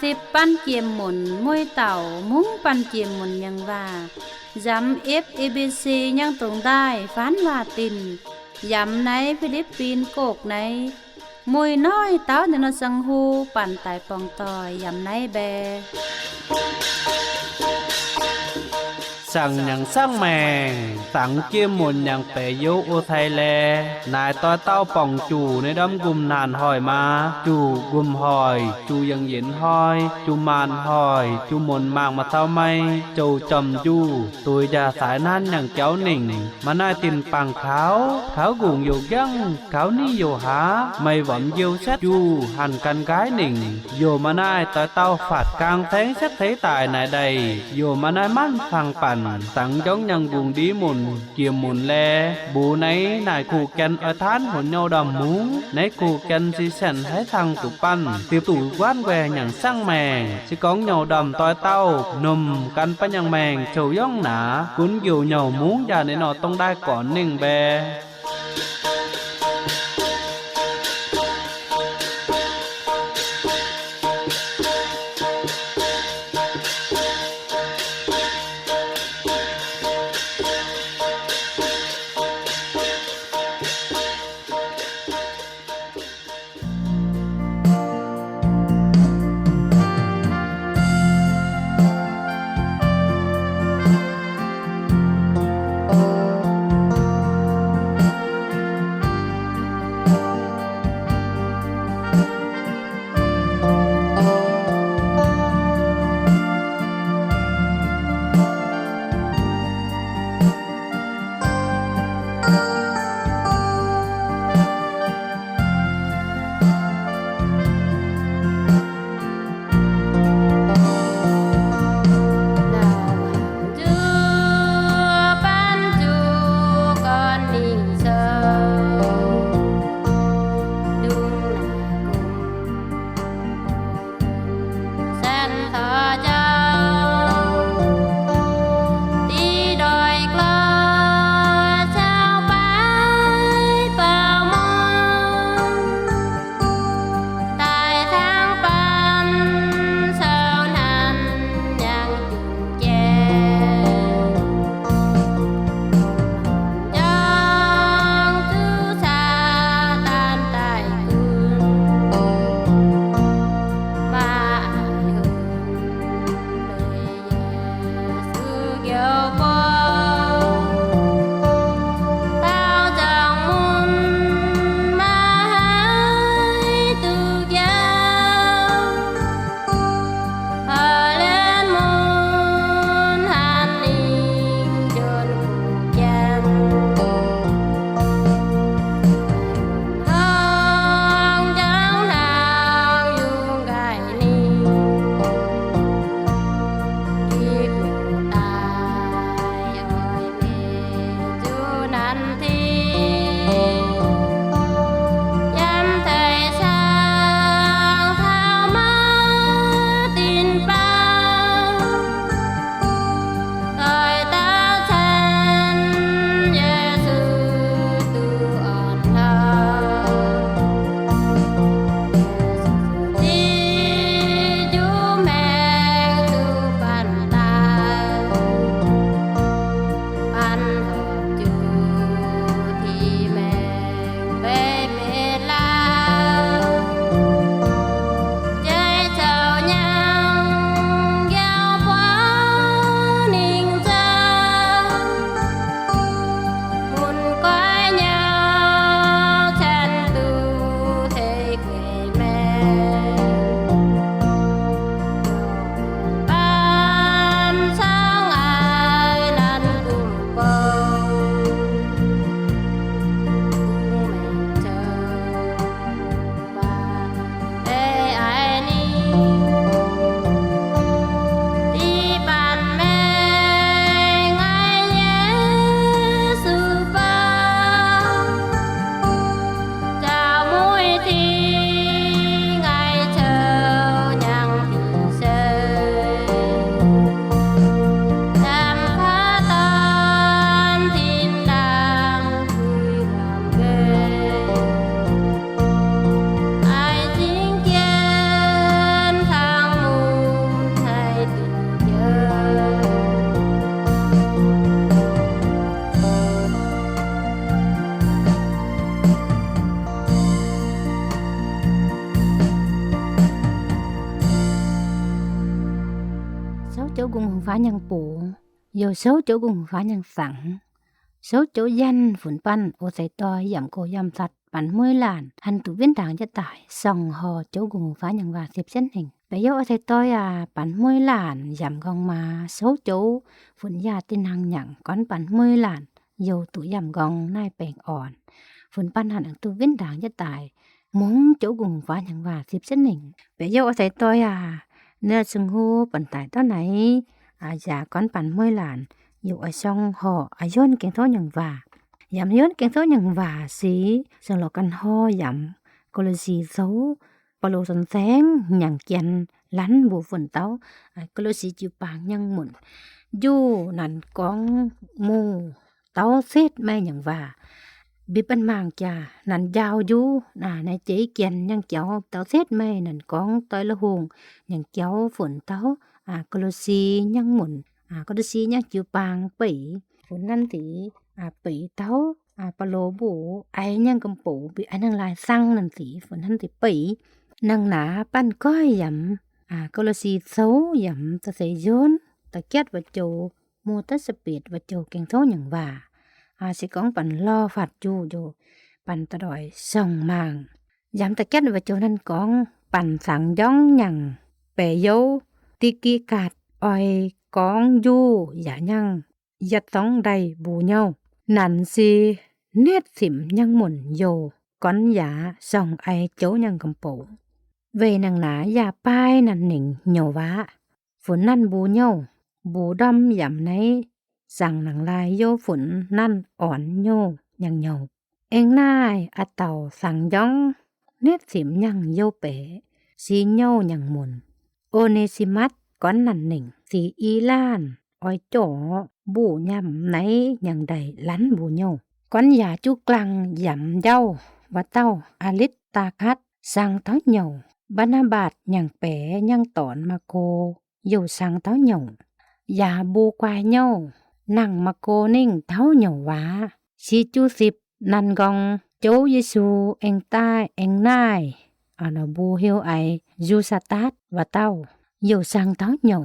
ສິບປັນກຽມໝຸນ ມຸ້ຍເຕົ່າ ມຸ້ງປັນກຽມໝຸນຍັງວ່າ ຢຳເອັບເອບີຊີຍັງຕົງໄດ້ ຟານວ່າຕິນ ຢຳໃນຟີລິບປີນໂກກໃນ ມຸ້ຍນ້ອຍເຕົ້າໃນນອດສັງຫູ ປັນຕາຍປ່ອງຕ່ອຍ ຢຳໃນແບ ສາງຫຍັງສາງແມງ ສາງກຽມໝຸນຫຍັງແປໂຍໂອໄທແລ ນາຍຕ້ອຍເຕົ້າປ່ອງຈູ່ໃນດອມກຸມນານຫອຍມາ ຈູ່ກຸມຫອຍ ຈູ່ຍັງເຢັນຫອຍ ຈູ່ມານຫອຍ ຈູ່ມົນມາກມາເຊົາໄມ້ ໂຈຈອມຈູ່ ໂຕຍຢາສາຍນານຫຍັງເຈົ້າໜິງ ມານາຍຕິນປາງຂາວ ຂາວກຸງໂຍກຍັງ ຂາວນີ້ໂຍຫາ ໄມ້ຫວອມຢຽວແຊດຢູ່ ຫັນກັນກາຍໜິງ ໂຍມານາຍຕອຍເຕົ້າຟາດກາງແທງແຊດໄທຕາຍນາຍໃດ ໂຍມານາຍມັນຟັງປັນ ຕັງຢອງຍັງກຸງດີໝຸນ ກຽມໝຸນແລ ບູໃນນາຍຄູ່ແກ່ນອອຍທານຫົນເຍົາດຳໝູ ໃນຄູ່ແກ່ນຊີແສນໄທທາງຕຸປັນ ຕິບຕູກວານແວຫຍັງສ້າງແມງ ຊິກອງເຍົາດຳຕອຍເຕົ້າ ນົມກັນປະຍັງແມງໂຈຢອງໜາ ກຸນຢູ່ເຍົາໝູຢາໃນນອດຕ້ອງໄດ້ກ່ອນໜຶ່ງແບ Phá nhang pố, dầu số chỗ gùng phá nhang sắng. Số chỗ dân phủn păn ô say toi yảm cô yảm sặt păn muối lản, hăn tụ viễn đáng nhất tải, sòng hò chỗ gùng phá nhang và thiệp chấn hình. Bé dầu ô say toi à, păn muối lản, yảm gong má, số chỗ phủn ya tin hăng nhang, con păn muối lản, dầu tụ yảm gong nai pèng ỏn. Phủn păn hăn tụ viễn đáng nhất tải, mông chỗ gùng phá nhang và thiệp chấn hình. Bé dầu ô say toi à, nơ sưng hô păn tải tao nấy, à, ya con păn muối lản, dầu ở sòng hò, à, yôn keng thô nhang và. Yảm yôn keng thô nhang và, si, sòng lò căn hò yảm, cô lô si số, pà lô săn seng, nhang kiên, lăn bù phủn tao, à, cô lô si chiu pang nhang mùn. Dụ năn cóng mù, tao sết mê nhang và. Bi păn mang cha, năn dao dụ, à, nai chế kiên nhang kéo, tao sết mê năn cóng toi lơ hùng, nhang kéo phủn tao, à, cô lô si nhang mùn, à, cô lô si nhang chiu pang pỉ, phủn năn tỉ, à, pỉ tao, à, pà lô bù, ai nhang găm pổ, bi ai nhang lai săng năn tỉ, phủn năn tỉ pỉ. Năn nà păn coi yảm, à, cô lô si số yảm, ta say yôn, ta kiết và châu, mô tát sa piệt và châu keng thô nhang và. À, si cóng păn lo phạt dụ dụ, păn ta đòi sòng mang. Yảm ta kiết và châu năn cóng, păn sắng dóng nhang, pè dầu, ti ki cát, oi cóng dụ, ya nhang, yăt sóng đay bù nhâu. Năn si, nết sỉm nhang mùn dầu, con ya sòng ai châu nhang găm pổ. Vê năn nà ya pai năn nịnh nhô vá. Phủn năn bù nhô, bù đom yảm nây, săng năn lai dô phủn năn ỏn nhô, nhang nhô. Êng nai, a tàu săng dóng, nết sỉm nhang dô pẻ, si nhô nhang mùn. Ô nê si mắt, con năn nịnh, si y lan, oi chô, bù nhăm nây nhang đay lăn bù nhô. Con ya chu clang yảm dâu, và tàu, a lít ta khắt, săng tháo nhô, Barnabas nhang pẻ nhang tỏn Markô, dô săng tháo nhô. Ya bù quai nhô, năn Markô nịnh tháo nhô vá, si chu sip năn gong, Chô Yêsu êng tai êng nai, a nô bù hiu ai, Yusatat và tàu, dô săng tháo nhô.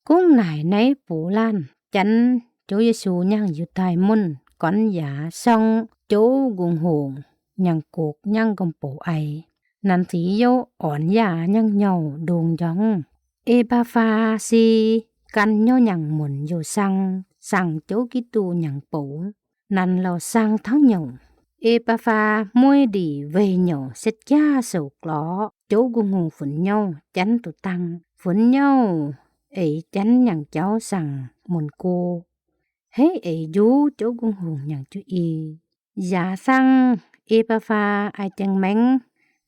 Cúng nai nây pù lan, chăn Chô Yêsu nhang Yutai mùn, con ya sòng Chô gùng hùng, nhang cục nhang găm pổ ai. Năn si dô ỏn ya nhang nhô đung dóng. Ê-pa-pha si căn nhô nhang mùn dô săng, săng Chô Kitô nhang pổ. Năn lô săng tháo nhô. Ê-pa-pha muối đỉ vê nhô sết cha sổ cló, Chô gùng hùng phủn nhô, chăn tụ tăng. Phủn nhô, ê chăn nhang cháo săng mùn cô. Hê ê dô Chô gùng hùng nhang chu y. Ya săng Ê-pa-pha ai chăng meng,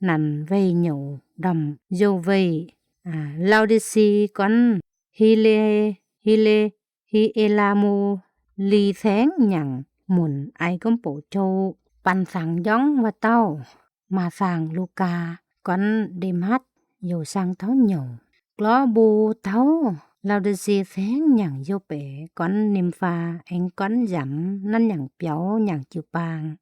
năn vê nhô đom dô vê, à, Lao-đi-si con, Hi-lê, Hi-lê, Hi-ê-la-mu, li seng nhang mùn ai găm pổ châu, păn săng dóng và tàu, ma săng Luka, con Đê-mát, dô săng tháo nhô. Cló bù tháo, Lao-đi-si seng nhang dô pẻ, con Nim-pha, êng con yảm, năn nhang piao, nhang chiu pang.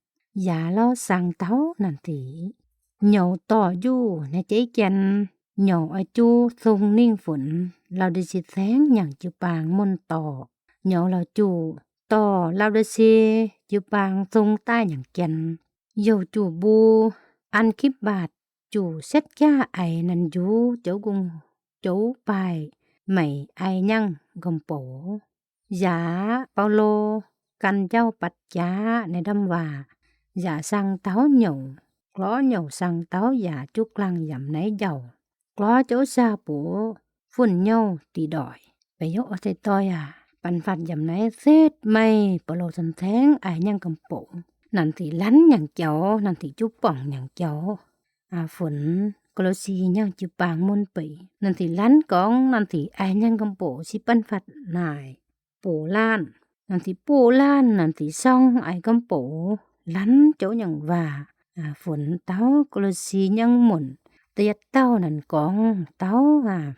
Ya lô săng tháo năn tỉ. Nhô tỏ dụ, nê chế kiên, nhô a chu sung nịnh phủn, Lao-đi-si seng nhang chiu pang mùn tỏ. Nhô lô chu, tỏ Lao-đi-si chiu pang sung tai nhang kiên. Dô chu bù, ăn kíp bạt, chu sết cha ai năn dô, Chô gùng, Chô pai, mây ai nhang găm pổ. Ya Pao-lô, căn dâu păt cha, nê đăm và, ya săng tháo nhô, cló nhô săng tháo ya chu clang yảm nây dâu. Cló Chô sa pổ, phủn nhô tỉ đòi. Bé dô ô say toi à, păn phạt yảm nây sết mây, Pao-lô săn seng ai nhang găm pổ. Năn tỉ lăn nhang châu, năn tỉ chu pỏng nhang châu. À, phủn, Cô-lô-si nhang chiu pang mùn pỉ. Năn tỉ lăn cóng, năn tỉ ai nhang găm pổ, si păn phạt nai. Pổ lan, năn tỉ pổ lan, năn tỉ sòng ai găm pổ, lăn Chô nhang và, à, phủn tháo Cô-lô-si nhang mùn, tiêt tàu năn cóng, tàu, à,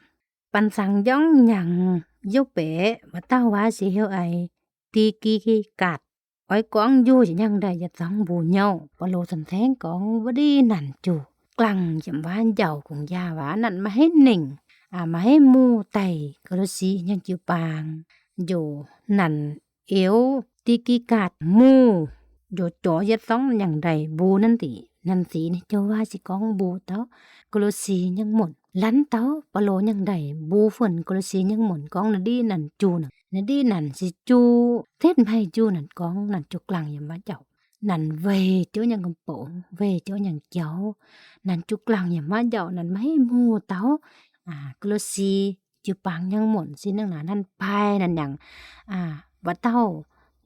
păn săng dóng nhang, dô pẻ, và tàu và si hiu ai, ti ki ki cát, oi cóng dô nhang đay ya sóng bù nhô, Pao-lô săn seng cóng, và đỉ năn chu, clang yảm và dâu cúng ya và năn ma hê nịnh, ອາ ມາໃຫ້ໝູ່ໄຕ ໂກໂລຊີຍັງຈິວປາງ ໂຢ ນັນ ເອວ ຕິກິກາດ ໝູ່ ໂຢ ຈໍ ຢຽດຊອງ ຍັງໄດ້ ບູ ນັນຕິ ນັນຕິ ນີ້ ເຈົ້າວ່າຊິກ້ອງ ບູ ເຕົາ ໂກໂລຊີຍັງໝົນ ລັນ ເຕົາ ປະໂລ ຍັງໄດ້ ບູ ຝົນ ໂກໂລຊີຍັງໝົນ ກ້ອງ ນະດີ ນັນ ຈູ ນະ ນະດີ ນັນ ຊິຈູ ເຕັດໃຫ້ຈູ ນັນ ກ້ອງ ນັນ ຈູກລາງ ຢຳມະເຈົ້າ ນັນ ເວ ເຈົ້າຍັງກຳໂປ ເວ ເຈົ້າຍັງເຈົ້າ ນັນ ຈູກລາງ ຢຳມະເຈົ້າ ນັນ ມາໃຫ້ໝູ່ເຕົາ ອາ ໂກໂລຊີ ຈິວປາງຍັງໝົນ ຊິໜັງໜາ ນັນ ພາຍ ນັນ ຍັງ ອາ ວະເຕົ້າ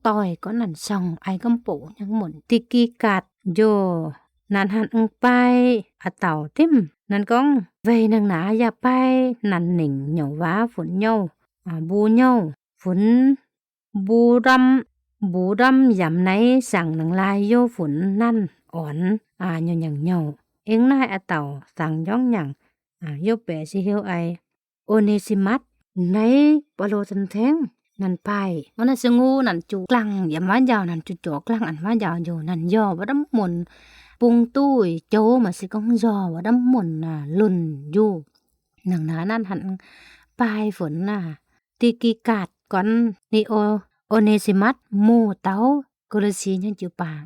ຕ່ອຍ ກ້ອນ ນັນ ຊອງ ໄອກຳໂປ ຍັງໝົນ ຕິກິກາດ ໂຢ ນັນ ຫັນ ອຶງ ປາຍ ອາເຕົາ ຕິມ ນັນ ກ້ອງ ເວ ໜັງໜາ ຢາປາຍ ນັນ ເໜັງ ເຍົາ ວາ ຝົນ ເຍົາ ອາ ບູ ເຍົາ ຝົນ ບູດຳ ບູດຳ ຢຳໃນ ສັງ ໜັງ ລາຍ ໂຢ ຝົນ ນັນ ອອນ ອາ ໂຍ ຍັງ ເຍົາ ເອັງ ນາຍ ອາເຕົາ ສັງ ຢອງ ຍັງ ອາ ໂຢ ແປ ຊິ ເຮວ ໄອ ໂອເນຊິມັດ ໃນ ປະໂລ ທັນແທງ ນັນ ພາຍ ມະນະ ຊະງູ ນັນ ຈູກລາງ ຢຳມະເຈົ້າ ນັນ ຈູຈໍ ກລາງ ອັນ ມະເຈົ້າ ໂຢ ນັນ ຍໍ ວະດຳໝົນ ປຸງຕຸ້ຍ ໂຈ ມາ ຊິ ກ້ອງ ຍໍ ວະດຳໝົນ ນາ ລຸນ ຢູ່ ໜັງໜາ ນັນ ຫັນ ປາຍ ຝົນ ນາ ຕິກິກາດ ກ່ອນ ນີໂອ ໂອເນຊິມັດ ໝູ່ເຕົາ ໂກໂລຊີ ຍັງ ຈິວປາງ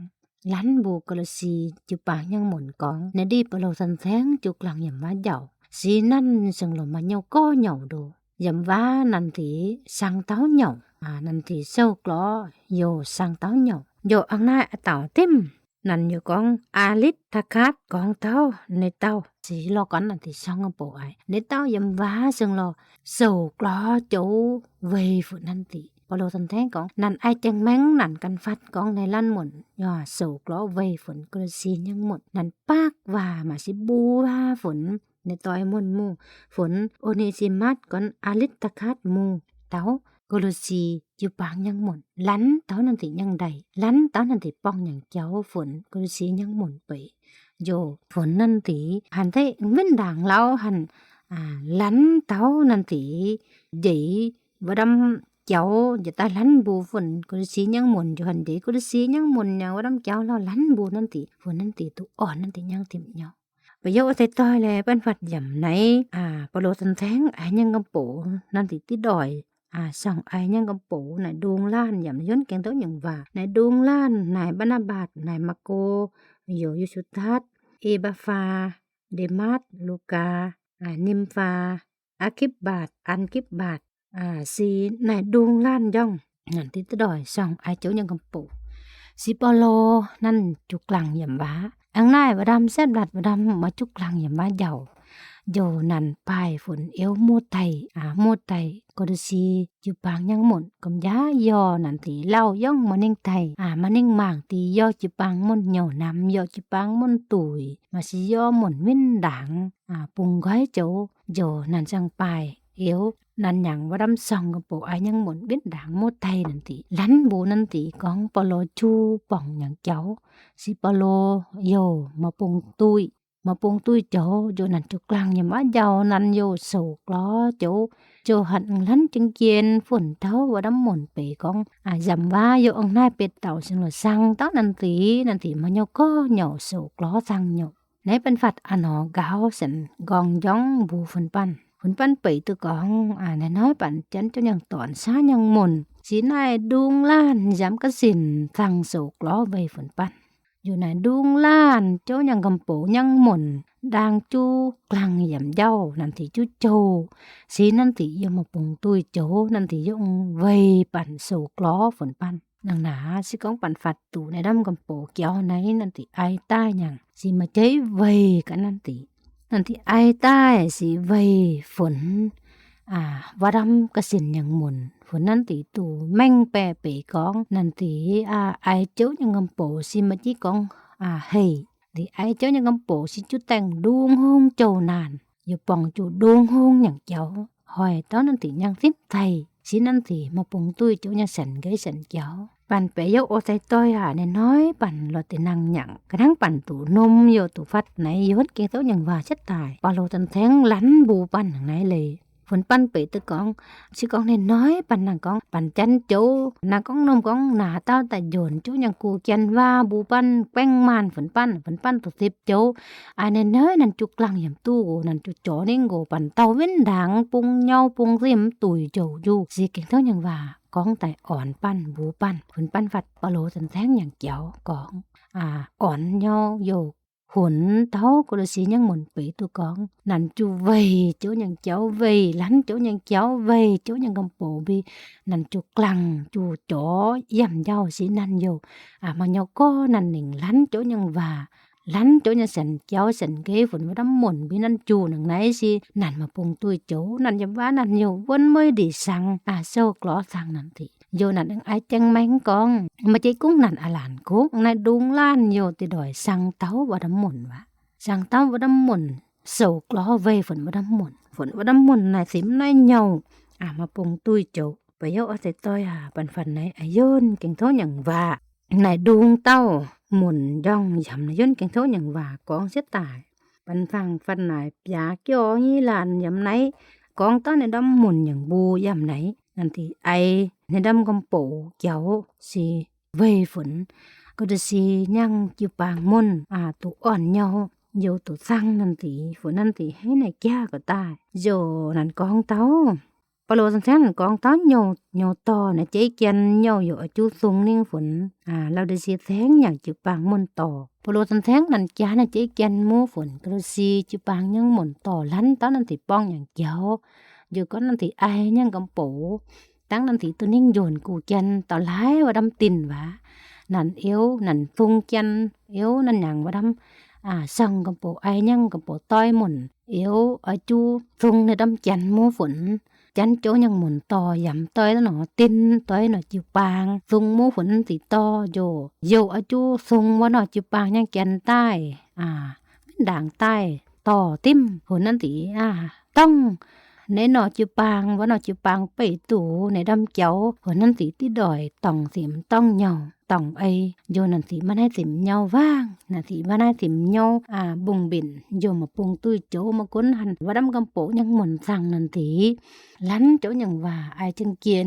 ລັນ ບູ ໂກໂລຊີ ຈິວປາງ ຍັງໝົນ ກ້ອງ ນະດີ ປະໂລ ທັນແທງ ຈູກລາງ ຢຳມະເຈົ້າ ສີ ນັນ ເຊິ່ງ ລົມ ມາ ເຍົາ ກໍ ເຍົາ ໂດ ຢຳວ່າ ນັນ ທີ ສັງ ເຕົາ ເຍົາ ອາ ນັນ ທີ ເຊົາ ກລໍ ໂຢ ສັງ ເຕົາ ເຍົາ ໂຢ ອັງ ນາຍ ອາເຕົາ ຕິມ ນັນ ໂຢ ກ້ອງ ອາລິດ ທະຄາດ ກ້ອງ ເຕົາ ເນເຕົາ ສີ ລໍ ກ່ອນ ນັນ ທີ ຊອງ ກຳໂປ ໄອ ເນເຕົາ ຢຳວ່າ ເຊິ່ງ ລໍ ເຊົາ ກລໍ ໂຈ ເວ ຝົນ ນັນ ຕິ ປະໂລ ທັນແທງ ກ້ອງ ນັນ ໄອ ແຈງ ແມງ ນັນ ກັນ ຟັດ ກ້ອງ ໃນ ລັນ ໝົນ ຍໍ ເຊົາ ກລໍ ເວ ຝົນ ໂກໂລຊີ ຍັງໝົນ ນັນ ປາກ ວາ ມາ ຊິ ບູ ວາ ຝົນ ໃນ ຕ່ອຍ ໝົນ ໝູ່ ຝົນ ໂອເນຊິມັດ ກ່ອນ ອາລິດ ທະຄາດ ໝູ່ ເຕົາ ໂກໂລຊີ ຈິວປາງ ຍັງໝົນ ລັນ ເຕົາ ນັນ ຕິ ຍັງໄດ້ ລັນ ເຕົາ ນັນ ຕິ ປ່ອງ ຍັງ ເຈົ້າ ຝົນ ໂກໂລຊີ ຍັງໝົນ ເປີ ໂຢ ຝົນ ນັນ ຕິ ຫັນ ແຕ່ ເວັນ ດາງ ລາວ ຫັ້ນ ອາ ລັນ ເຕົາ ນັນ ຕິ ເຢ ວະດຳ ເຈົ້າ ຢາ ຕາ ລັນ ບູ ຝົນ ໂກໂລຊີ ຍັງໝົນ ຢູ່ ຫັ້ນ ເດ ໂກໂລຊີ ຍັງໝົນ ຍັງ ວະດຳ ເຈົ້າ ລາວ ລັນ ບູ ນັນ ຕິ ຝົນ ນັນ ຕິ ຕູ ອ່ອນ ນັນ ຕິ ຍັງ ຕິມ ເຍົາ ປະໂຫຍກ ອາໄສ ຕ່ອຍ ແລະ ປັນ ພັດ ຢຳ ໃນ ອາ ປະໂລ ທັນແທງ ອາ ຍັງ ກຳໂປ ນັນ ຕິ ຕິດດອຍ ອາ ຊອງ ອາ ຍັງ ກຳໂປ ນາຍ ດຸງ ລ້ານ ຢຳ ຍົນ ແກງ ເຕົ້າ ຍັງ ວ່າ ນາຍ ດຸງ ລ້ານ ນາຍ ບານາບາດ ນາຍ ມາໂກ ໂຢ ຢູສຸທັດ ເອບາຟາ ເດມາດ ລູກາ ອາ ນິມຟາ ອາກິບບາດ ອັນກິບບາດ ອາ ຊີ ນາຍ ດຸງ ລ້ານ ຢອງ ນັນ ຕິ ຕະດອຍ ຊອງ ອາ ເຈົ້າ ຍັງ ກຳໂປ ຊິ ປະໂລ ນັນ ຈຸກລັງ ຢຳວ່າ ອັງ ນາຍ ວະດຳ ແຊບ ລັດ ວະດຳ ມາ ຈຸກລັງ ຢຳວ່າ ເຍົາ ໂຢ ນັນ ພາຍ ຝົນ ເອວ ໝູ່ໄຕ ອາ ໝູ່ໄຕ ກໍ ດູ ຊີ ຈິປາງ ຍັງ ໝົນ ກຳ ຢາ ຍໍ ນັນ ຕິ ເລົ່າ ຢອງ ມະນິງ ໄຕ ອາ ມະນິງ ມາງ ຕິ ຍໍ ຈິປາງ ໝົນ ເຍົາ ນຳ ຍໍ ຈິປາງ ໝົນ ຕຸຍ ມາ ຊິ ຍໍ ໝົນ ວິນ ດາງ ອາ ປຸງ ກ້ອຍ ໂຈ ໂຢ ນັນ ຈັ່ງ ປາຍ ເອວ ນັນ ຍັງ ວະດຳ ຊອງ ກຳໂປ ອາ ຍັງ ໝົນ ວິນ ດາງ ໝູ່ໄຕ ນັນ ຕິ ລັນ ບູ ນັນ ຕິ ກອງ ປະໂລ ຈູ ປ່ອງ ຍັງ ເຈົ້າ ຊິ ປະໂລ ໂຢ ມາ ປຸງ ຕຸ້ຍ ມາ ປຸງ ຕຸ້ຍ ໂຈ ໂຢ ນັນ ຈຸກລັງ ຢຳວ່າ ເຍົາ ນັນ ໂຢ ໂຊ ກລໍ ໂຈ ໂຈ ຫັນ ອັງ ລັນ ຈຶ່ງ ກຽນ ຝົນ ເຕົາ ວະດຳ ໝົນ ເປ ກອງ ອາ ຢຳວ່າ ໂຢ ອັງ ນາຍ ເປັດ ເຕົາ ຊຶງ ລາ ສັງ ເຕົາ ນັນ ຕິ ນັນ ຕິ ມາ ໂຍ ກໍ ເຍົາ ໂຊ ກລໍ ສັງ ໂຍ ໃນ ປັນ ພັດ ອາ ນໍ ກາວ ສັນ ກອງ ຢອງ ບູ ຝົນ ປັນ ຝົນ ປັນ ເປີ ຕຸ ກອງ ອາ ນາຍ ນ້ອຍ ປັນ ຈັນ ເຈົ້າ ຍັງ ຕອນ ຊາ ຍັງ ໝົນ ສີ ນາຍ ດຸງ ລ້ານ ຢຳ ກະສິນ ສັງ ໂຊ ກລໍ ເວ ຝົນ ປັນ ໂຢ ນາຍ ດຸງ ລ້ານ ໂຈ ຍັງ ກຳໂປ ຍັງ ໝົນ ດາງ ຈູ ກລັງ ຢຳ ເຍົາ ນັນ ຕິ ຈູ ໂຈ ສີ ນັນ ຕິ ໂຢ ມາ ປຸງ ຕຸ້ຍ ໂຈ ນັນ ຕິ ຍົງ ເວ ປັນ ໂຊ ກລໍ ຝົນ ປັນ ນາງ ນາ ຊິ ກອງ ປັນ ຟັດ ຕູ ໃນ ດຳ ກຳໂປ ກຽວ ໃນ ນັນ ຕິ ອາຍ ຕາ ຍັງ ຊິ ມາ ເຈີຍ ເວ ກັນ ນັນ ຕິ ນັນ ຕິ ອາຍ ຕາຍ ຊິ ເວ ຝົນ ອາ ວະດຳ ກະສິນ ຍັງ ໝົນ ຝົນ ນັນ ຕິ ຕູ ແມ່ງ ແປ ເປ ກອງ ນັນ ຕິ ອາ ອາຍ ໂຈ ຍັງ ກຳໂປ ຊິ ມາ ຈິ ກອງ ອາ ເຮ ຕິ ອາຍ ໂຈ ຍັງ ກຳໂປ ຊິ ຈູ ແຕ່ງ ດຸງ ໂຮງ ໂຈ ນານ ໂຢ ປ່ອງ ຈູ ດຸງ ໂຮງ ຍັງ ເຈົ້າ ຫອຍ ເຕົ້າ ນັນ ຕິ ຍັງ ສິນ ໄທ ຊິ ນັນ ຕິ ມາ ປຸງ ຕຸ້ຍ ໂຈ ຍັງ ສັນ ເກຍ ສັນ ເຈົ້າ ປັນ ເປ ໂຢ ໂອ ໄຕ ຕ້ອຍ ຫາ ແນ ນ້ອຍ ປັນ ລໍ ຕິ ນັງ ຍັງ ກະ ນັງ ປັນ ຕູ ນົມ ໂຢ ຕູ ຟັດ ໃນ ໂຢ ເກັງ ໂຕ ຍັງ ວ່າ ເຈັດ ຕາຍ ປາ ໂລ ຕັນ ແທງ ລັນ ບູ ປັນ ນາງ ໃນ ເລີຍ ຝົນປັ້ນເປີດ ໂຕກອງ ຊິກອງນ້ອຍໆ ປັນນາງກອງ ປັນຈັນໂຈ ນາງກອງໜຸ່ມກອງໜາ ເຕົ້າຕາໂຢນ ໂຈຫຍັງກູ່ແກ່ນວ່າ ບູປັນແປ້ງມ່ານ ຝົນປັ້ນ ຝົນປັ້ນໂຕສິບໂຈ ອາຍນ້ອຍໆ ນັ້ນຈູກລັງຢຳຕູ້ ນັ້ນຈູຈໍນິງໂກ ປັນເຕົ້າເວັນດາງ ປຸງເຍົາປຸງຊິມ ຕຸຍໂຈຢູ່ ຊິເກັ່ງໂຕຫຍັງວ່າ ກອງຕາຍອ່ອນປັ້ນ ບູປັ້ນ ຝົນປັ້ນຟັດ ປາໂລສັນແສງຫຍັງກຽວ ກອງ ອາ ອ່ອນເຍົາໂຢ ຫົນເທົາ ກໍລະຊິຍັງໝົນເປີໂຕກອງ ນັ້ນຈູໄວ ໂຈຫຍັງກຽວໄວ ລັນ ໂຈຫຍັງກຽວໄວ ໂຈຫຍັງກຳໂປບີ ນັ້ນຈູກລັງ ຈູຈໍຢ້ຽມເຍົາ ຊິນັ້ນໂຢ ອາ ມາເຍົາກໍນັ້ນໜິງ ລັນ ໂຈຫຍັງວ່າ ລັນ ໂຈຫຍັງສັນກຽວສັນເກ ຝົນວ່າດຳໝົນບີ ນັ້ນຈູໜັງໄນຊິ ນັ້ນມາປຸງຕຸ້ຍໂຈ ນັ້ນຢຳວ່າ ນັ້ນໂຢ ວົນເມີຍດີສັງ ອາ ໂຊກລໍສັງ ນັ້ນຕິ ໂຢ ນັ້ນອາຍແຈງແມງກອງ ມາເຈກຸງ ນັ້ນອາຫຼານກຸງ ນາຍດຸງລ້ານໂຍຕິດອຍ ສັງເຕົາວ່າດຳໝົນວ່າ ສັງເຕົາວ່າດຳໝົນ ໂສກລໍໄວ ຝົນວ່າດຳໝົນ ຝົນວ່າດຳໝົນ ນາຍສິມນາຍເຍົາ ອາ ມາປົງຕຸ້ຍໂຈ ປະໂຫຍກອາໄສຕ້ອຍ ອາ ປັນຝັນໃນອາຍົນ ເກັ່ງໂທຫຍັງວ່າ ນາຍດຸງເຕົ້າ ໝົນຢ່ອງຢຳ ນາຍຍົນ ເກັ່ງໂທຫຍັງວ່າ ກອງເສຍຕາຍ ປັນຝັງຝັນນາຍ ປຽກຍໍຮີລານຢຳໄນ ກອງເຕົ້າໃນດຳໝົນ ຫຍັງບູຢຳໄນ ນັ້ນຕິ ໄອໃນດຳກຳໂປກຽວ ຊິໄວຝົນ ກໍຈະຊິຍັງຈິປາງມົນ ອາ ໂຕອ່ອນເຍົາ ໂຍໂຕສັງ ນັ້ນຕິ ຝົນນັ້ນຕິ ໃຫ້ນາຍກຽກະຕາຍ ໂຍນັ້ນກອງເຕົ້າ ປາໂລສັນແສງນັ້ນກອງເຕົ້າ ໂຍ ໂຍຕໍ່ນາເຈກຽນ ໂຍໂຍອາຈຸຊຸງນິງຝົນ ອາ ລາວໄດ້ຊິແສງຫຍັງຈິປາງມົນຕໍ່ ປາໂລສັນແສງນັ້ນກຽນນາເຈກຽນໝູຝົນ ກໍຈະຊິຈິປາງຍັງມົນຕໍ່ ລັນເຕົ້ານັ້ນຕິ ປ້ອງຫຍັງກຽວ ໂຍກ່ອນນັ້ນຕິ ໄອຍັງກຳໂປ ຕັ້ງນັ້ນຕິ ໂຕນິງໂຢນກູກຽນ ເຕົ້າຫຼາຍວ່າດຳຕິນວ່າ ນັ້ນເອວ ນັ້ນທຸງກຽນ ເອວ ນັ້ນຫຍັງວ່າດຳ ອາ ຊ່ອງກຳໂປ ໄອຍັງກຳໂປ ຕ້ອຍໝົນ ເອວ ອາຈຸ ທຸງໃນດຳກຽນໝູຝົນ ຈັນໂຈຍັງໝົນຕໍ່ ຢຳຕ້ອຍລະໜໍ ຕິນຕ້ອຍໜໍ ຈິປາງທຸງໝູຝົນ ຕິຕໍ່ໂຍ ໂຍອາຈຸ ທຸງວ່າໜໍ ຈິປາງຍັງກຽນຕ້າຍ ອາ ເປັນດາງໃຕ້ ຕໍ່ຕິມ ໂຫນນັ້ນຕິ ອາ ຕ້ອງ ໃນໜໍຈິປາງ ວ່າໜໍຈິປາງໄປຕູ ໃນດຳກຽວ ໂຫນນັ້ນຕິ ຕິດອຍ ຕ້ອງສິມ ຕ້ອງເຍົາ ຕ້ອງໄອ ໂຍນັ້ນຕິ ມາໃນສິມເຍົາວ່າງ ນັ້ນຕິ ມາໃນສິມເຍົາ ອາ ບຸງເບັນ ໂຍມາປຸງຕຸ້ຍໂຈ ມາກົນຫັ້ນ ວ່າດຳກຳໂປ ຍັງໝົນສັງນັ້ນຕິ ລັນໂຈຍັງວ່າ ອາຍຈຶ່ງກຽນ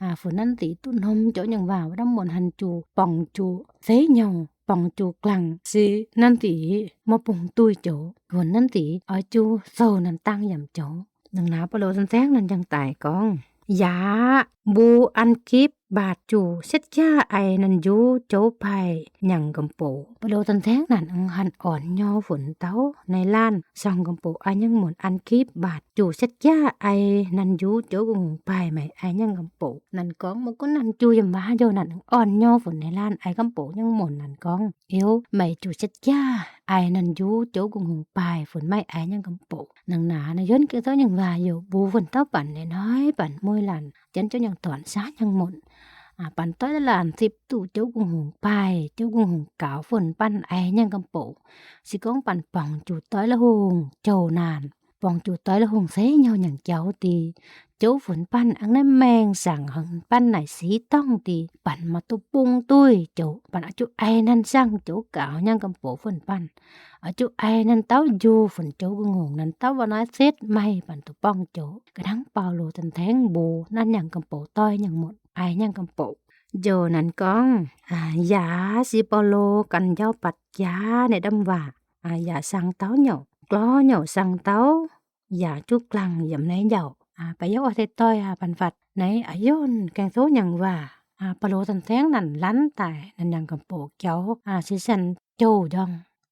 ອາ ຝົນນັ້ນຕິ ຕຸນຫົມໂຈຍັງວ່າ ວ່າດຳໝົນຫັ້ນຈູ ປ່ອງຈູ ເຊເຍົາ ປ່ອງຈູກລັງ ຊິນັ້ນຕິມາປຸງຕຸ້ຍໂຈ ຫົນນັ້ນຕິ ອາຍຈູໂຊນັ້ນຕັ້ງຢຳໂຈ ໜຶ່ງນາປະໂລສັນແສງນັ້ນຈັ່ງຕາຍກອງ ຢາ ບູອັນກີບບາດຈູ ເຊັດຢາໄອນັ້ນຢູ່ໂຈພາຍຍັງກຳໂປ ປະໂລສັນແສງນັ້ນອັງຫັນອ່ອນຍໍຝົນເຕົ້າໃນລ້ານ ຊ່ອງກຳໂປ ອາຍຍັງໝົນອັນກີບບາດ ຈູເຊັດຢາໄອນັ້ນຢູ່ໂຈກຸງຫຸງພາຍໄໝ ອາຍຍັງກຳໂປ ນັ້ນກອງ ມະກຸນນັ້ນຈູຢຳວ່າໂຍນັ້ນ ອ່ອນຍໍຝົນໃນລ້ານ ອາຍກຳໂປຍັງໝົນນັ້ນກອງ ເອວໄໝຈູເຊັດຢາໄອນັ້ນຢູ່ໂຈກຸງຫຸງພາຍ ຝົນໄໝອາຍຍັງກຳໂປ ໜັງໜານາຍົນເກໂຕຍັງວ່າໂຍ ບູຝົນເຕົ້າປັນນ້ອຍໆ ປັນມວຍຫຼານ ຈັນເຈົ້າຍັງຕອນຊາຍັງໝົນ ອາ ປັນຕ້ອຍລະຫຼານສິບຕູ້ໂຈກຸງຫຸງພາຍ ໂຈກຸງຫຸງກາວ ຝົນປັນອາຍຍັງກຳໂປ ຊິກອງປັນປ່ອງຈູຕ້ອຍລະຫຸງ ໂຈນານ ປ່ອງຈູຕ້ອຍລະຫົງເຊເຍົາຫຍັງເຈົ້າຕີ ໂຈຝົນປັນອັງໃນແມງສັງຫັນປັນໃນສີຕ້ອງຕີ ປັນມາຕຸປຸງຕຸ້ຍໂຈ ປັນອາຈຸໄອນັ້ນສັງໂຈກາວຍັງກຳໂປຝົນປັນ ອາຈຸໄອນັ້ນເຕົ້າຢູ່ຝົນໂຈກຸງຫຸງນັ້ນເຕົ້າວ່ານ້ອຍເຊັດໄໝ ປັນຕຸປ້ອງໂຈ ກະທັງເປົາໂລຕັນແທງບູ ນັ້ນຍັງກຳໂປຕ້ອຍຍັງໝົດ ອາຍຍັງກຳໂປ ໂຈນັ້ນກອງ ອາ ຢາ ຊິເປົາໂລກັນເຍົາປັດຢາໃນດຳວ່າ ອາ ຢາສັງເຕົ້າເຍົາ ກລໍເຍົາສັງເຕົ້າ ຢາຈຸກລັງຢຳໃນເຍົາ ອາ ປະໂຫຍກອາໄສຕ້ອຍ ອາ ພັນຟັດ ໃນອາຍຸນແກງໂຕຫຍັງວ່າ ອາ ປະໂລຕັນແທງນັ້ນລັນຕາຍ ນັ້ນຍັງກຳໂປກຽວ ອາ ຊິສັນໂຈຢອງ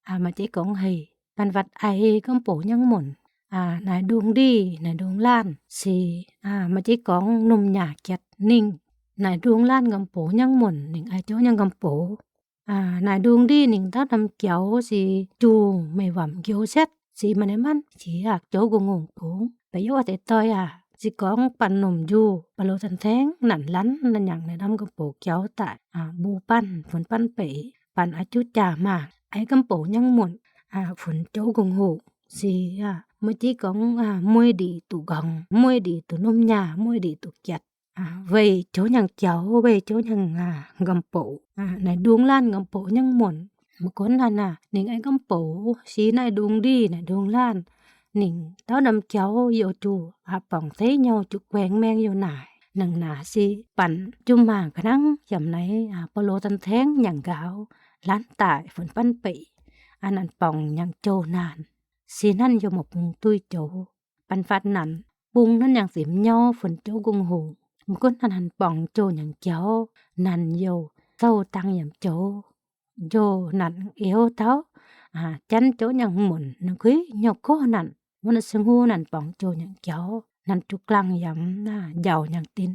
ອາ ມາເຈກອງເຮ ພັນຟັດໄອກຳໂປຍັງໝົນ ອາ ນາຍດຸງດີ ນາຍດຸງລ້ານ ຊິ ອາ ມາເຈກອງໜຸ່ມຫຍ້າກຽດນິງ ນາຍດຸງລ້ານກຳໂປຍັງໝົນ ນິງອາໂຈຍັງກຳໂປ ອາ ນາຍດຸງດີນິງຕາດຳກຽວ ຊິຈູໄມ້ຫວຳກຽວເຊັດ ຊິມາໃນມັນ ຊິອາກໂຈກຸງຫຸງກຸງ ປະໂຫຍກອາໄສຕ້ອຍ ອາ ຊິກອງປັນໜຸ່ມຢູ່ ປະໂລຕັນແທງ ນັນລັນ ນັນຫຍັງໃນດຳກຳໂປກຽວຕາຍ ອາ ບູປັນ ຝົນປັນເປ ປັນອາຈຸຈາມາ ໄອກຳໂປຍັງໝົນ ອາ ຝົນໂຈກຸງຫຸງ ຊິ ອາ ມາເຈກອງ ອາ ມວຍດີຕູກອງ ມວຍດີຕູໜຸ່ມຫຍ້າ ມວຍດີຕູກຽດ ອາ ເວໂຈຍັງກຽວ ເວໂຈຍັງ ອາ ກຳໂປ ອາ ນາຍດຸງລ້ານກຳໂປຍັງໝົນ ມາກົນຫັ້ນນະ ນິງໄອກຳໂປ ຊິນາຍດຸງດີ ນາຍດຸງລ້ານ ໜິງເຕົ້ານຳເຈົ້າ ໂຢຈູ ອາ ປອງເຕໂຍ ຈຸແກວງແມງໂຍນາຍ ໜັງໜາຊິປັນຈຸມາກະນັງ ຢຳໄນ ອາ ປະໂລຕັນແທງ ຍັງກາວ ລ້ານຕາຍ ຝົນປັນເປ ອາ ນັນປອງຍັງໂຈນານ ຊີນັ້ນໂຍມາປຸງຕຸ້ຍໂຈ ປັນຟັດນັ້ນ ປຸງນັ້ນຍັງສິມໂຍ ຝົນໂຈກຸງໂຮ ມະກຸນນັ້ນຫັນປອງໂຈຍັງເຈົ້າ ນັນໂຍ ເຊົາຕັງຢຳໂຈ ໂຢ ນັນເອວເຕົ້າ ອາ ຈັນໂຈຍັງໝຸນ ນະກຸຍໂຍໂກນັ້ນ ວະນະສະງູ ນັນປອງໂຈຍັງເຈົ້າ ນັນຈຸກລັງຢຳ ນາ ເຍົາຍັງຕິນ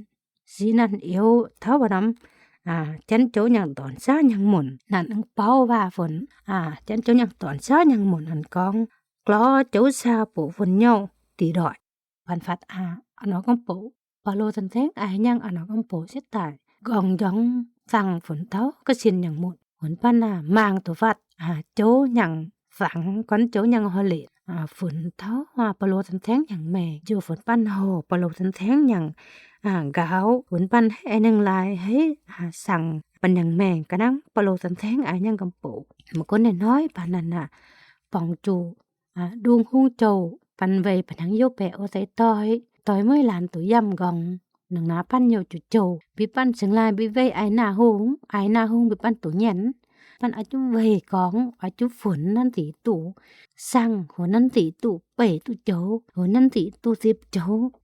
ຊີນັນເອວເທົ້ານຳ ອາ ຈັນໂຈຍັງຕອນຊາຍັງໝຸນ ນັນອັງເປົາວ່າຝົນ ອາ ຈັນໂຈຍັງຕອນຊາຍັງໝຸນ ອັນກອງ ກລໍໂຈຊາໂປຝົນໂຍ ຕີດອຍ ປັນຟັດ ອາ ອານອກອຳໂປ ປະໂລຕັນແທງ ອາຍຍັງອານອກອຳໂປ ເສດຕາຍ ກອງຢອງ ສັງຝົນເທົ້າ ກະສິນຍັງໝຸນ ຝົນປັນ ອາ ມາງໂຕຟັດ ອາ ໂຈຍັງສັງ ກອນໂຈຍັງຮໍເລ ອາ ຝົນເທົ້າ ອາ ປະໂລຕັນແທງຍັງແມງ ໂຈຝົນປັນໂຮ ປະໂລຕັນແທງຍັງ ອາ ກາວ ຝົນປັນໃຫ້ອາຍໜຶ່ງລາຍ ໃຫ້ ອາ ສັງ ປັນຍັງແມງ ກະນັງປະໂລຕັນແທງ ອາຍຍັງກຳໂປ ມະກຸນນ້ອຍໆ ປານນັ້ນນະ ປອງຈູ ອາ ດຸງຮຸງໂຈ ປັນໄວ ປະນັງໂຍແປໂອໄຕຕອຍ ຕອຍເມື່ອຍຫຼານໂຕຢ້ຳກອງ ໜັງໜາປັນໂຍຈຸໂຈ ບິປັນເຊີງລາຍ ບິໄວອາຍໜ້າຮຸງ ອາຍໜ້າຮຸງ ບິປັນໂຕເຢັນ ປັນອາຈຸໄວກອງ ອາຈຸຝົນ ນັນຕິຕຸ ສັງ ຫົວນັນຕິຕຸ ເປຕຸໂຈ ຫົວນັນຕິຕຸສິບໂຈ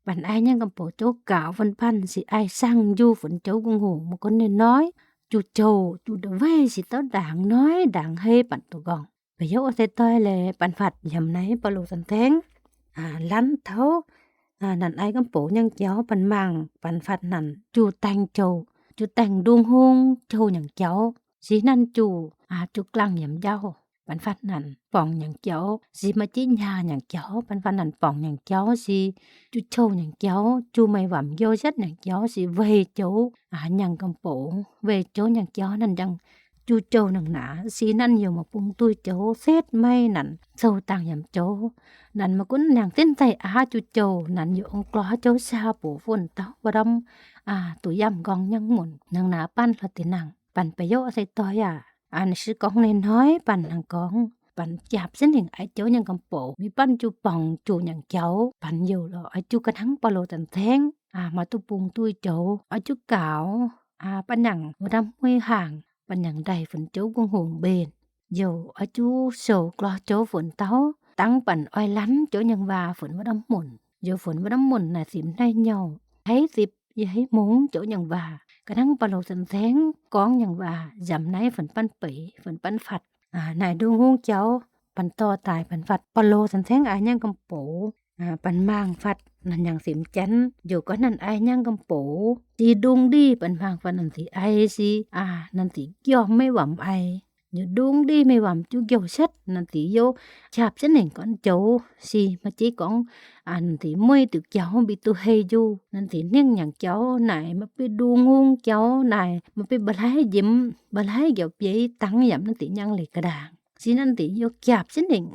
ປັນອາຍຍັງກຳໂປໂຈກາວ ຝົນປັນ ຊິອາຍສັງຢູ່ ຝົນໂຈກຸງໂຮ ມະກຸນນ້ອຍໆ ຈຸໂຈ ຈຸດະໄວ ຊິເຕົ້າດາງນ້ອຍ ດາງເຮ ປັນໂຕກອງ ປະໂຍກເສດຕອຍແລ ປັນຟັດ ຢຳໄນປະໂລຕັນແທງ ອາ ລັນເທົ້າ ອາ ນັນອາຍກຳໂປຍັງເຈົ້າ ປັນມັງ ປັນຟັດນັ້ນ ຈູແຕງໂຈ ຈູແຕງດຸງຮຸງໂຈຍັງເຈົ້າ ຊີນັນຈູ ອາ ຈຸກລັງຢຳເຍົາ ປັນຟັດນັ້ນ ປອງຍັງເຈົ້າ ຊີມະຈິຍາຍັງເຈົ້າ ປັນຟັດນັ້ນ ປອງຍັງເຈົ້າ ຊີຈຸໂຈຍັງເຈົ້າ ຈູໄມຫວຳໂຍເຊັດຍັງເຈົ້າ ຊີໄວໂຈ ອາ ຍັງກຳໂປ ໄວໂຈຍັງເຈົ້າ ນັ້ນຍັງ ຈູໂຈໜັງໜາ ຊີນັນໂຍມາປຸງຕຸ້ຍໂຈ ເສດໄມນັ້ນ ໂຊຕາງຢຳໂຈ ນັນມະກຸນນາງເຕັ້ນໄຕອາ ຈູໂຈ ນັນໂຍອົງກລໍໂຈຊາໂປຝົນເຕົ້າ ວະດຳ ອາ ຕຸຢຳກອງຍັງໝຸນ ໜັງໜາປັນລະຕິນັງ ປັນປະໂຍກໃສ່ຕໍ່ຢາ ອັນຊິກອງນ້ອຍໆ ປັນນາງກອງ ປັນຈາບສະໜິງ ອາຍໂຈຍັງກຳໂປ ມີປັນຈູປອງ ຈູຍັງເຈົ້າ ປັນໂຍລອ ອາຈຸກະທັງປະໂລຕັນແທງ ອາ ມາຕຸປຸງຕຸ້ຍໂຈ ອາຈຸກາວ ອາ ປັນຍັງ ວະດຳຫ້ວຍຫ່າງ ປັນຍັງໄດ ຝົນໂຈກຸງໂຮງເບນ ໂຍ ອາຈຸໂຊກລໍໂຈຝົນເຕົ້າ ຕັງປັນອອຍລັນ ໂຈຍັງວ່າ ຝົນວະດຳໝຸນ ໂຍຝົນວະດຳໝຸນ ນາຊິມໄນເຍົາ ໃຫ້ສິບ ຍາໃຫ້ມຸງ ໂຈຍັງວ່າ ກະທັງປະໂລສັນແທງ ກອງຍັງວ່າ ຢຳໄນ ຝົນປັນເປີ ຝົນປັນຟັດ ອາ ນາຍດຸງຮຸງເຈົ້າ ປັນຕໍ່ຕາຍ ປັນຟັດ ປະໂລສັນແທງ ອາຍັງກຳໂປ ອາ ປັນມາງຟັດ ນັນຍັງເສັມຈັນ ໂຍກວ່ານັ້ນ ອາຍັງກຳໂປ ຕີດຸງດີ ປັນມາງຟັດ ນັນຕີໄອ ຊີ ອາ ນັນຕີກ່ຽວໄມ້ຫວຳໄອ ໂຍດຸງດີ ໄມ້ຫວຳຈຸກຽວເຊັດ ນັນຕີໂຍ ຈາບສະໜິງກ່ອນໂຈ ຊີ ມາຈີກອງ ອາ ນັນຕີມຸ້ຍຕຸກຽວ ບິຕຸເຮຢູ ນັນຕີເນັ່ງຍັງເຈົ້າ ນາຍມາປິດດຸງຮຸງເຈົ້າ ນາຍມາປິດບະໄລຍິມ ບະໄລກຽວເປີຍ ຕັງຢຳ ນັນຕີຍັງເລກະດາງ ຊີນັນຕິໂຍກຽບຊິໜິງ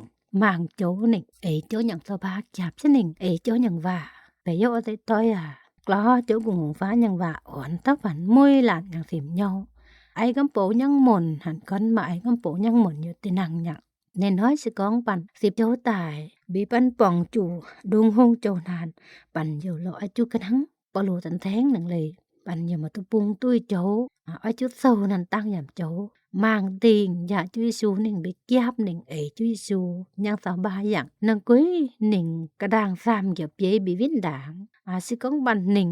ມາງໂຈໜິງ ເອໂຈຍັງຊອບາກຽບຊິໜິງ ເອໂຈຍັງວ່າ ໄປໂຍໄຕຕ້ອຍອາ ກລໍໂຈກຸງຫົງຟ້າຍັງວ່າ ອ່ອນຕາວັນມຸ້ຍຫຼານຍັງສິມໂຍ ໄອກຳໂປຍັງໝົນ ຫັນກ່ອນມາ ໄອກຳໂປຍັງໝົນຢູ່ຕິນັງຍັງ ແນນ້ອຍຊິກອງປັນ ສິບໂຈຕາຍ ບີປັນປ່ອງຈູ ດຸງຫົງໂຈນານ ປັນໂຍໂລອາຈຸກະທັງ ປະໂລຕັນແທງໜຶ່ງເລີຍ ປັນຍາມາຕຸປຸງຕຸ້ຍໂຈ ອາ ອາຈຸໂຊນັນຕັງຍາມໂຈ ມາງຕິງ ຢາຈຸຍຊູໜຶ່ງ ບິກຽບໜຶ່ງ ເອຈຸຍຊູ ຍັງສາບາຍຍັງ ນາງກຸຍໜຶ່ງ ກະດາງສາມກຽວເປີຍ ບິວິນດາງ ອາ ຊິກອງບັນໜຶ່ງ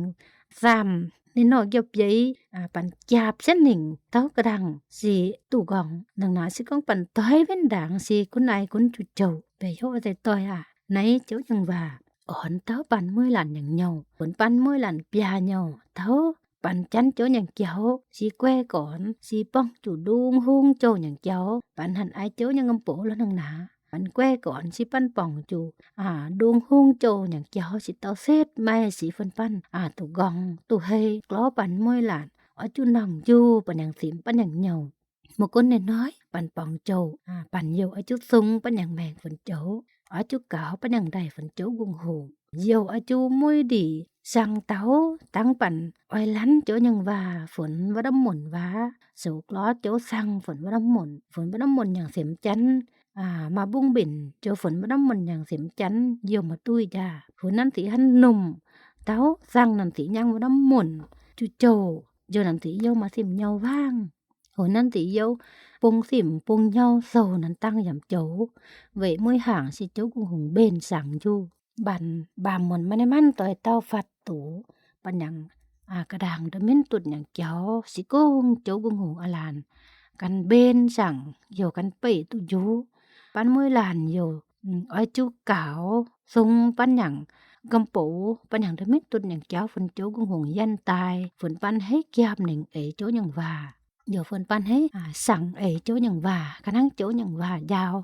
ສາມ ນິນອກກຽວເປີຍ ອາ ປັນກຽບເຊັ່ນໜຶ່ງ ເຕົ້າກະດາງ ຊິຕູກອງ ນາງນາຊິກອງປັນຕ້ອຍວິນດາງ ຊິຄຸນອາຍຄຸນຈຸໂຈ ໄປໂຍໄຕຕ້ອຍອາ ໃນເຈົ້າຍັງວ່າ ອ່ອນເຕົ້າປັນມຸ້ຍຫຼານຍັງໂຍ ຜົນປັນມຸ້ຍຫຼານປຽໂຍ ເຕົ້າ ປັນຈັນໂຈຍັງກຽວ ຊີແກວກອນ ຊີປ່ອງຈູດຸງຮຸງໂຈຍັງກຽວ ປັນຫັນອາຍໂຈຍັງອຳໂປລະນາງນາ ປັນແກວກອນ ຊີປັນປ່ອງຈູ ອາ ດຸງຮຸງໂຈຍັງກຽວ ຊີເຕົ້າເສດໄມ້ ຊີເພິ່ນປັນ ອາ ຕູກອງ ຕູເຮ ກລໍປັນມຸ້ຍຫຼານ ອາຈຸນອງຢູ ປັນຍັງສິມ ປັນຍັງໂຍ ໝູ່ກົ້ນນ້ອຍໆ ປັນປອງໂຈ ອາ ປັນໂຍອາຈຸສູງ ປັນຫຍັງແມງຝົນໂຈ ອາຈຸກາວ ປັນຫຍັງໄດ ຝົນໂຈກຸງໂຮງ ໂຍອາຈຸມຸ້ຍດີ ສັງເຕົາ ຕັ້ງປັນ ອອຍລັນໂຈຍັງວ່າ ຝົນວະດຳມົນວ່າ ໂສກລໍໂຈສັງ ຝົນວະດຳມົນ ຝົນວະດຳມົນຫຍັງເສັມຈັນ ອາ ມາບຸງເບັນ ໂຈຝົນບໍ່ນ້ຳມົນຫຍັງເສັມຈັນ ຢຽວມາຕຸ້ຍຈາ ຜູ້ນັ້ນຊິຫັ້ນໜຸ່ມ ເຕົາສັງນັ້ນຊິຍັງບໍ່ນ້ຳມົນ ຈຸໂຈ ໂຈນັ້ນຊິຢຽວມາສິມເຍົາວາງ ໂຫນັ້ນຕິເຍົາ ປົງສິມປົງເຍົາໂຊນັ້ນຕັ້ງຢາມໂຈ ເວະມວຍຫາງຊິໂຈກຸງຫົງເບນສັງຢູ່ ບັນບາມມວນມາໃນມັນຕ່ອຍເຕົ້າຟັດຕູ ປັນຫຍັງ ອາ ກະດາງດະມິນຕຸດຫຍັງກຽວ ຊິໂກງໂຈກຸງຫົງອາລານ ກັນເບນສັງ ໂຍກັນເປຕຸຢູ ປັນມວຍຫຼານໂຍ ອືມ ອອຍຈຸກາວ ຊົງປັນຫຍັງ ກຳໂປ ປັນຫຍັງດະມິດຕຸດຫຍັງກຽວ ຝົນໂຈກຸງຫົງຢັນຕາຍ ຝົນປັນໃຫ້ກຽບເໜັງເອໂຈຫຍັງວ່າ ໂຍຝົນປັນໃຫ້ ອາ ສັງເອໂຈຫຍັງວ່າ ກະນັງໂຈຫຍັງວ່າຍາວ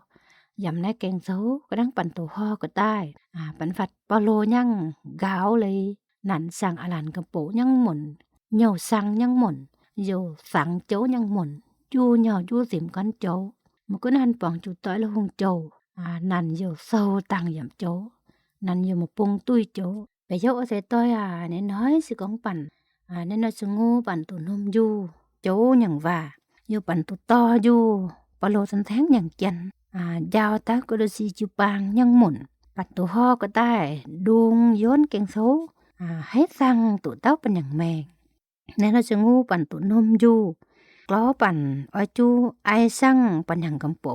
ຢາມໃນແກງໂຊ ກະນັງປັນໂຕຮໍກະຕ່າຍ ອາ ປັນຟັດປາໂລຍັງກາວເລີຍ ນັນສັງອາລານກຳໂປຍັງໝົນ ໂຍສັງຍັງໝົນ ໂຍສັງໂຈຍັງໝົນ ຈູ່ໂຍຈູ່ສິມກັນໂຈ ມະກຸນຫັນປອງຈູ່ຕ້ອຍລະຫົງໂຈ ອາ ນັນໂຍໂຊຕັງຢາມໂຈ ນັນໂຍມາປຸງຕຸ້ຍໂຈ ໄປໂຍອາໄສຕ້ອຍ ອາ ແນນ້ອຍຊິກອງປັນ ອາ ແນນ້ອຍຊິງູປັນຕູນົມຢູ່ ໂຈຫຍັງວ່າ ໂຍປັນຕູຕໍ່ຢູ່ ປາໂລສັນແທງຫຍັງກຽນ ອາ ຢາວຕາກຸດຊິຈູປາງຍັງໝົນ ປັນຕູຮໍກະຕ່າຍ ດຸງໂຍນແກງໂຊ ອາ ໃຫ້ສັງຕູເຕົ້າປັນຫຍັງແມງ ແນນ້ອຍຊິງູປັນຕູນົມຢູ່ ກລໍປັນອອຍຈູ່ ອາຍສັງປັນຫຍັງກຳໂປ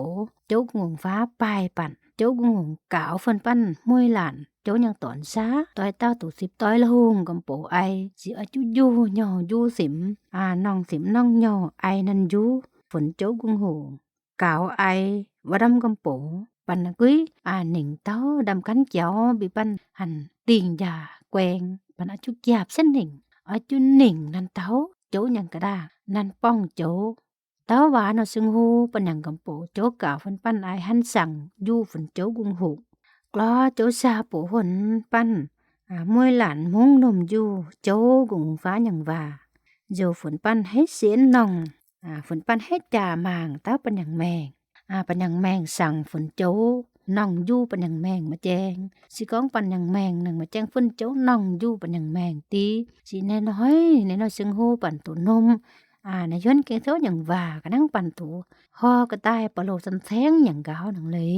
ໂຈກຸງຫົງຟ້າປາຍປັນ ໂຈກຸງຫົງກາວເຟີນປັນມວຍຫຼານ ໂຈຫຍັງຕອນຊາ ຕ້ອຍເຕົ້າຕູສິບ ຕ້ອຍລະຫຸງກຳໂປອາຍ ຊິອາຈຸຢູ່ ໂຍຢູ່ສິມ ອາ ນ້ອງສິມນ້ອງໂຍອາຍນັນຢູ່ ຝົນໂຈກຸງຫົງ ກາວອາຍ ວະດຳກຳໂປ ປັນອາກຸຍ ອາ ເໜັງເຕົ້າດຳກັນກຽວ ບິປັນຫັນຕິ່ງຢາແກວງ ປັນອາຈຸກຽບເສັ້ນເໜັງ ອາຈຸເໜັງ ນັນເຕົ້າ ໂຈຫຍັງກະດາ ນັນປ່ອງໂຈ ເຕົ້າຫວານອາຊຶງຫູ ປັນຫຍັງກຳໂປ ໂຈກາວເພິ່ນປັນອາຍຫັນສັງ ຢູ່ຝົນໂຈກຸງຫຸ ກລໍໂຈຊາໂປຫົນປັນ ອາ ມວຍຫຼານມຸງນົມຢູ່ ໂຈກຸງຫຸງຟ້າຫຍັງວ່າ ໂຈຝົນປັນໃຫ້ເຊນໜອງ ອາ ຝົນປັນໃຫ້ຈາມາງ ເຕົ້າປັນຫຍັງແມງ ອາ ປັນຫຍັງແມງສັງຝົນໂຈ ໜອງຢູ່ປັນຫຍັງແມງມາແຈ້ງ ຊິກອງປັນຫຍັງແມງໜຶ່ງມາແຈ້ງຝົນໂຈ ໜອງຢູ່ປັນຫຍັງແມງຕີ ຊິແນນ້ອຍ ແນນ້ອຍຊຶງຫູປັນຕູນົມ ອາ ນາຍຍົນແກງເຊົາຫຍັງວ່າ ກະນັ່ງປັນຕູ ຮໍກະຕ່າຍປະໂລສັນແທງຫຍັງກາວໜັງເລີຍ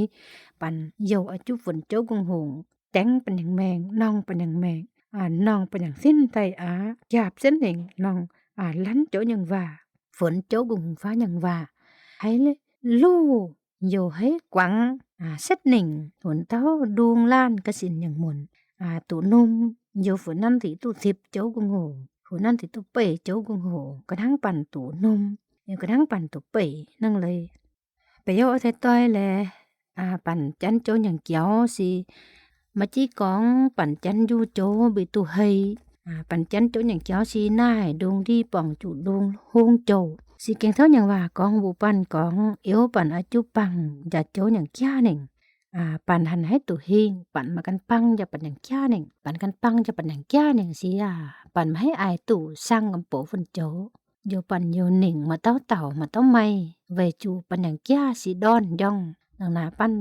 ປັນໂຍອາຈຸຝົນໂຈກຸງຫຸງ ແຕງປັນຫຍັງແມງ ນ້ອງປັນຫຍັງແມງ ອາ ນ້ອງປັນຫຍັງສິ້ນໄຕອາ ຢາບເສັ້ນເອງ ນ້ອງ ອາ ລັນໂຈຫຍັງວ່າ ຝົນໂຈກຸງຫຸງຟ້າຫຍັງວ່າ ໃຫ້ລູ ໂຍໃຫ້ກວັງ ອາ ເຊັດເໜັງ ໂຫນເຕົ້າດຸງລ້ານກະສິນຫຍັງໝົນ ອາ ຕູໜຸ່ມ ໂຍຝົນນັ້ນຕິຕູສິບໂຈກຸງຫຸ ຝົນນັ້ນຕິຕູເປໂຈກຸງຫຸ ກະນັ່ງປັນຕູໜຸ່ມ ໂຍກະນັ່ງປັນຕູເປໜັງເລີຍ ປະໂຫຍດເອົາແຕ່ຕ້ອຍແລ ອາ ປັນຈັນໂຈຫຍັງກຽວຊິ ມາຈີກອງ ປັນຈັນຢູ່ໂຈບິຕູເຮີຍ ອາ ປັນຈັນໂຈຫຍັງກຽວຊິ ນາຍດຸງດີປ່ອງຈຸດຸງໂຮງໂຈ ຊິແກງເທົາຫຍັງວ່າ ກອງບູປັນກອງ ເອວປັນອາຈຸປັງ ຢາໂຈຫຍັງກຽເໜັງ ອາ ປັນຫັນໃຫ້ຕູຮີງ ປັນມາກັນປັງ ຢາປັນຫຍັງກຽເໜັງ ປັນກັນປັງ ຢາປັນຫຍັງກຽເໜັງຊິ ອາ ປັນມາໃຫ້ອາຍຕູສັງກຳໂປຝົນໂຈ ໂຍປັນໂຍເໜັງ ມາເຕົ້າເຕົາ ມາເຕົ້າໄມ້ ໄວ້ຈູ່ປັນຫຍັງກຽຊິດອນຢ່ອງ ໜັງນາປັນ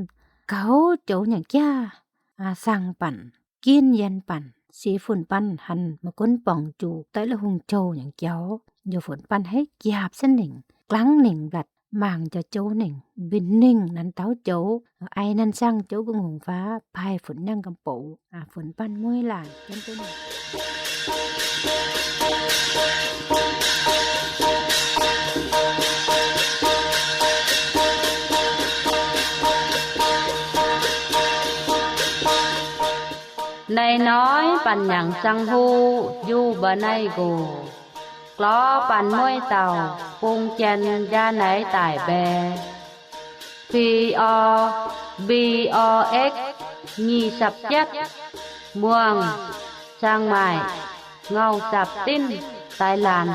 ເກົາໂຈຫຍັງກຽ ອາ ສັງປັນ ກິນເຢັນປັນ ຊິຝົນປັນຫັນມາກົ້ນປ່ອງຈູ່ ໃຕ້ລະຫຸງໂຈຫຍັງກຽວ ໂຍຝົນປັນໃຫ້ກຽບເສັ້ນເໜັງ ກລັງເໜັງບລັດ ມາງຈະໂຈເໜັງ ບິນເໜັງ ນັນເຕົ້າໂຈ ໄອນັນສັງໂຈກຸງຫຸງຟ້າ ພາຍຝົນຍັງກຳໂປ ອາ ຝົນປັນມວຍຫຼາຍ ເປັນຕົ້ນ ນາຍນ້ອຍປັນຫຍັງສັງຫູ ຢູ່ບໍ່ໄນໂກ ກລໍປັນມວຍເຕົ່າ ປຸງແຈນຢາໄນຕາຍແບ ພີອໍ ບີອໍເອັກ ຍີ່ສິບເຈັດ ມ່ວງ ຊຽງໃໝ່ ເງົາສັບຕິນ ໄຕລານ.